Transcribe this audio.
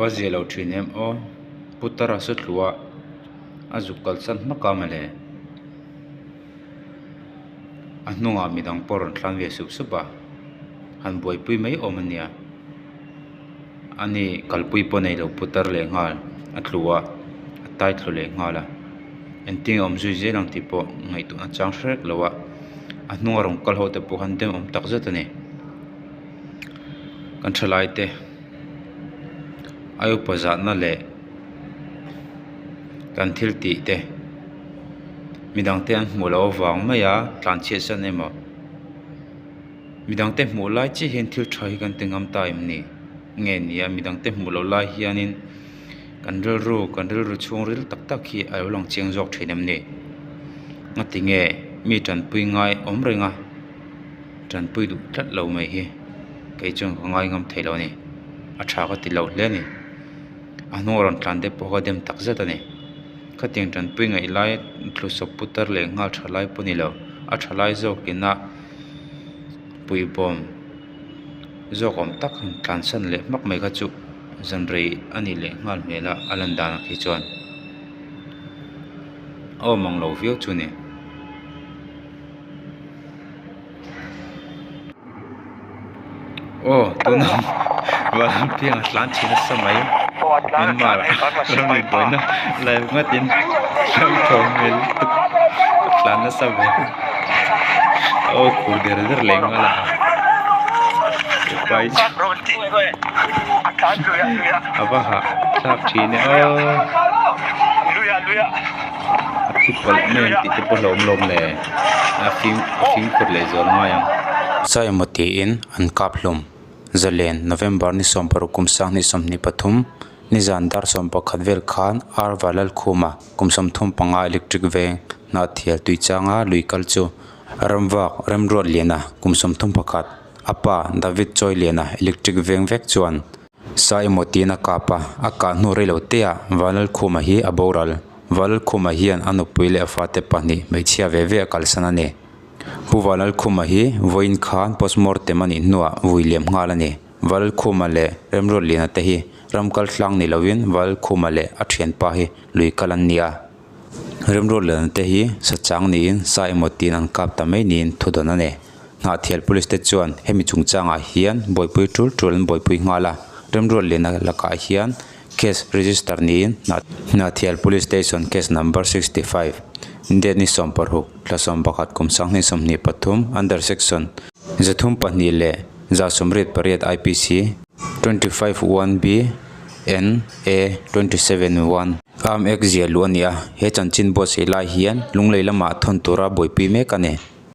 va zia lo thin em aw, Putara Suthlua a zuk kalsan hmak a mawle. A hnungah midang pawh rawn tlan ve sup sup a, han buaipui mai awm a nia. Ani kalpui pawh nei lo putar leh nghal a tlu a, a tai thlu leh nghal a. Engtin nge awm zui zel ang tih pawh ngaihtuahna chang hrek lo a, a hnunga rawn kal ho te pawh khan dem awm tak zet a ni. Kan thalai te a upa zahna leh kan thil tih te midang te an hmuh loh avang mai a tlanchhiat san emaw midang te hmuh lai chiah hian thil tha hi kan ti ngam ta em ni nge ni a midang te hmuh loh lai hianin kan rilru kan rilru chhungril tak tak hi a lo lang chiang zawk thin em ni ngatinge mi tanpui ngai awm reng a. Tanpui duh tlat lo mai hi kei chuan ka ngai ngam thei lo a ni a tha ka ti lo hle a ni a hnung a rawn tlan te pawh kha dem tak zet a ni khatiang tanpui ngaih lai thlusawp putar leh nghal tha lai pawh a ni lo a tha lai zawk ina puibawm zawk awm tak han tlansan leh hmak mai kha chu zan rei a ni leh nghal hmel a a lan danah khi chuan a awm ang lo viau chu a ni. Aw tuna Vanrampianga tlan thin nasa mai Myanmar ah ram buaina live ngatin hlauhthawn hmel lutuk a tlan nasa mai aw khur der der leh nghal a a va hahthlak thin e aw. A thi pawlh mai ang tih te pawh hlauhawm lawm le a fim a fimkhur leh zual ngai ang. Sa emaw tiin an kap hlawm. Zalen, November ni 16 kum 2023, nizan dar 11 vel khan Arva Lalkhuma kum 35 electric veng Hnahthial Tuichanga lui kal chu Ramvak Remruatliana kum 31, a pa David Chawiliana electric veng vek chuan Sa emaw tiin a kap a, a kah hnu rei lo te ah Vanlalkhuma hi a boral. Vanlalkhuma hian a nupui leh a fate pahnih hmeichhia ve ve a kalsan a ni. Pu Vanlalkhuma hi vawiin khan postmortem a nih hnuah vui liam nghal a ni. Vanlalkhuma leh Remruatliana te hi ram kal tlang ni lovin Vanlalkhuma leh a thianpa hi lui kal an ni a. Remruatliana te hi sa chang niin sa emaw tiin an kap ta mai niin thudawn a ni. Hnahthial Police te chuan hemi chungchangah hian buaipui tul tul an buaipui nghal a, Remruatliana lakah hian case register niin Hnahthial Police Station case number 65, date ni 16, thla 11 kum 2023 under section 32 leh 188 IPC 25 1 B N A 27 1 Arm Act ziah luh a ni a, he chanchin buatsaih lai hian Lunglei lamah thawn tura buaipui mek a ni.